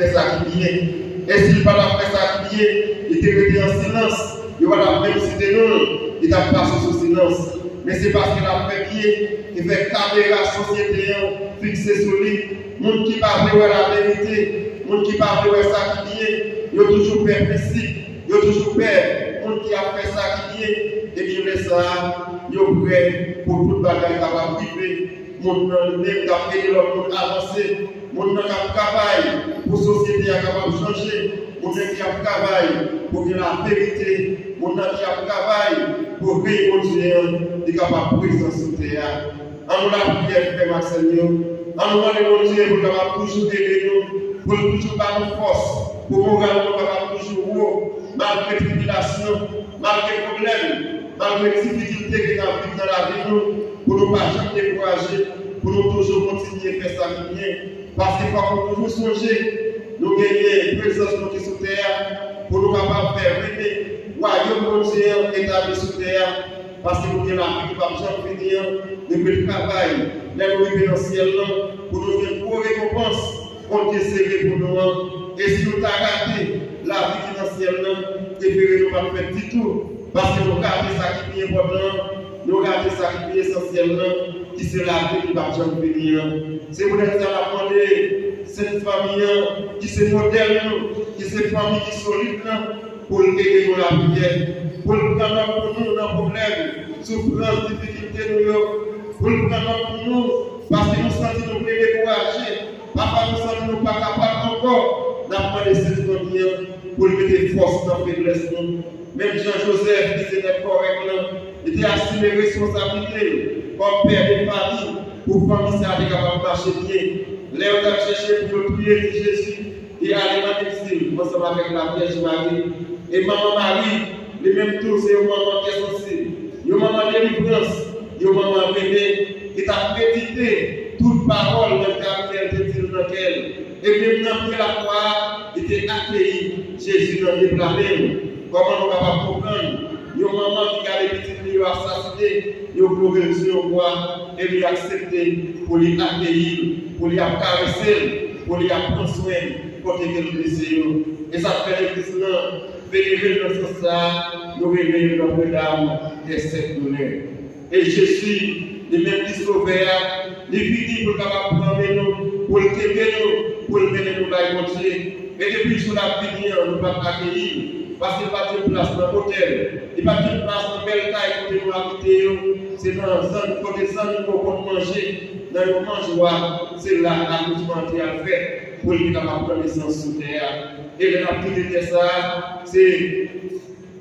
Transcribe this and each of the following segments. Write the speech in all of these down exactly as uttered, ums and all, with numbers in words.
fè sa ki byen. E si l pa t ap fè sa ki byen, li te rete an silans, yo pa t ap menm site non l, li t ap pase sou silans. Men se paske l ap fè byen ki fè kamera sosyete an fikse sou li. Moun ki pa vle wè laverite, moun ki pa vle wè sa ki byen, yo toujou pè prensip, yo toujou pè moun ki ap fè sa ki byen. Ebyen, lè sa a, yo prè pou tout bagay kapab rive. Moun nan li menm k ap ede lòt moun avanse. Moun nan k ap travay pou sosyete a kapab chanje. Moun nan ki ap travay pou gen laverite. Moun nan ki ap travay pou rèy Bondye an li kapab prezan sou tè a. An nou lapriyè, frè m ak sè m yo. An nou mande Bondye pou l kapab toujou ede nou, pou l toujou ba nou fòs, pou moral nou kapab toujou wo, malgre tribilasyon, malgre pwoblèm, malgre difikilte ke n ap viv nan lavi nou, pou nou pa janm dekouraje, pou nou toujou kontinye fè sa ki byen. Paske fòk nou toujou sonje, nou genyen prezans nou ki sou tè a, pou nou kapab fè rene wayòm Bondye an etabli sou tè a. Paske nou gen lavi ki p ap janm fini an, nou dwe travay, lè nou rive nan syèl lan, pou nou jwenn gwo rekonpans Bondye sere pou nou an. E si nou ta rate lavi ki nan syèl lan, prefere nou pa t fèt ditou, paske nou rate sa ki pi enpòtan an, nou rate sa ki pi esansyèl lan, ki se lavi ki p ap janm fini an. Se poutèt sa n ap mande Sent Fanmi an, ki se modèl nou, ki se fanmi ki solid lan, pou l ede nou lapriyè, pou l pran nòt pou nou nan pwoblèm, soufrans, difikilte nou yo, pou l pran nòt pou nou, paske nou santi nou vle dekouraje, pafwa nou santi nou pa kapab ankò, n ap mande Sent Fanmi an pou l mete fòs nan feblès nou. Menm jan Jozèf, ki se nèg kòrèk lan, li te asime responsablite l kòm pè de fanmi pou fanmi sa a te kapab mache byen. Lè yo t ap chèche pou yo touye ti Jezi, li ale nan egzil ansanm avèk Lavyèj Mari. E manman Mari, li menm tou, se yon manman trè sansib, yon manman delivrans, yon manman rene, ki t ap medite tout pawòl nèg Gabriyèl te di l nan kè l. E menm nan pye lakwa a, li te akeyi Jezi nan de bra men l. Kòman nou kapab konprann yon manman ki gade pitit li yo asasinen, yo kloure l sou yon bwa, e li aksepte pou li akeyi l, pou li ap karese l, pou li ap pran swen l kote ke l blese yo? E sa k fè legliz lan venere l nan sans sa a, nou rele l Notre Dame des Sept Douleurs. E Jezi, li menm ki Sovè a, li vini pou l kapab pran men nou, pou l kenbe nou, pou l mennen nou bay Bondye. E depi jou l ap vini an, nou p ap akeyi l, paske l pa t jwenn plas nan otèl, li pa t jwenn plas nan bèl kay kote nou abite yo. Se nan zann, kote zann yo konn manje, nan yon manjwa, se la akoutman an te al fèt, pou l te kapab pran nesans sou tè a. E lè n ap kite tè sa a, se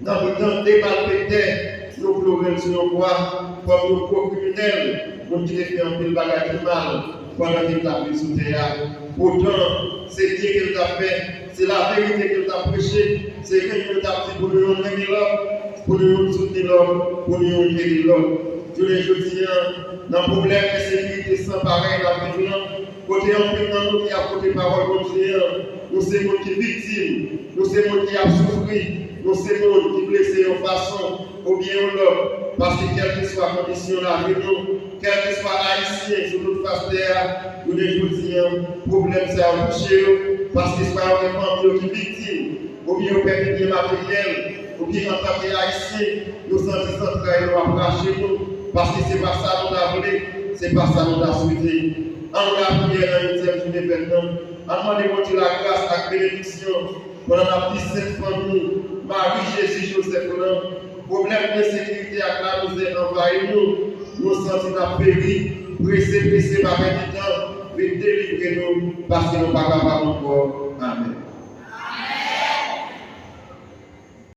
nan mitan de malfektè, yo kloure l sou yon bwa kòm yon gwo kriminèl, moun ki te fè anpil bagay ki mal pandan ke l t ap viv sou tè a. Poutan, se byen ke l t ap fè, se laverite ke l t ap preche, se renmen l t ap di pou nou youn renmen lòt, pou nou youn soutni lòt, pou nou youn ede lòt. Jounen jodi a, nan pwoblèm ensekirite san parèy n ap viv lan, kote anpil nan nou ki ap pote pawòl Bondye an, nou se moun ki viktim, nou se moun ki ap soufri, nou se moun ki blese yon fason oubyen yon lòt, paske kèlkeswa kondisyon lavi nou, kèlkeswa Ayisyen sou tout fas tè a, jounen jodi a, pwoblèm sa yo touche yo, paske swa yo gen fanmi yo ki viktim, oubyen yo pèdi byen materyèl, oubyen antanke Ayisyen, nou santi zantray nou ap rache nou, paske se pa sa nou ta vle, se pa sa nou ta swete. An nou lapriyè nan etyèm jounen fèt lan, an nou mande Bondye lagras ak benediksyon pandan n ap di Sent Fanmi, Mari, Jezi, Jozèf lan. Pwoblèm ensekirite ak lamizè anvayi nou, nou santi n ap peri, prese, prese, pa pèdi tan, vin delivre nou, paske nou pa kapab ankò.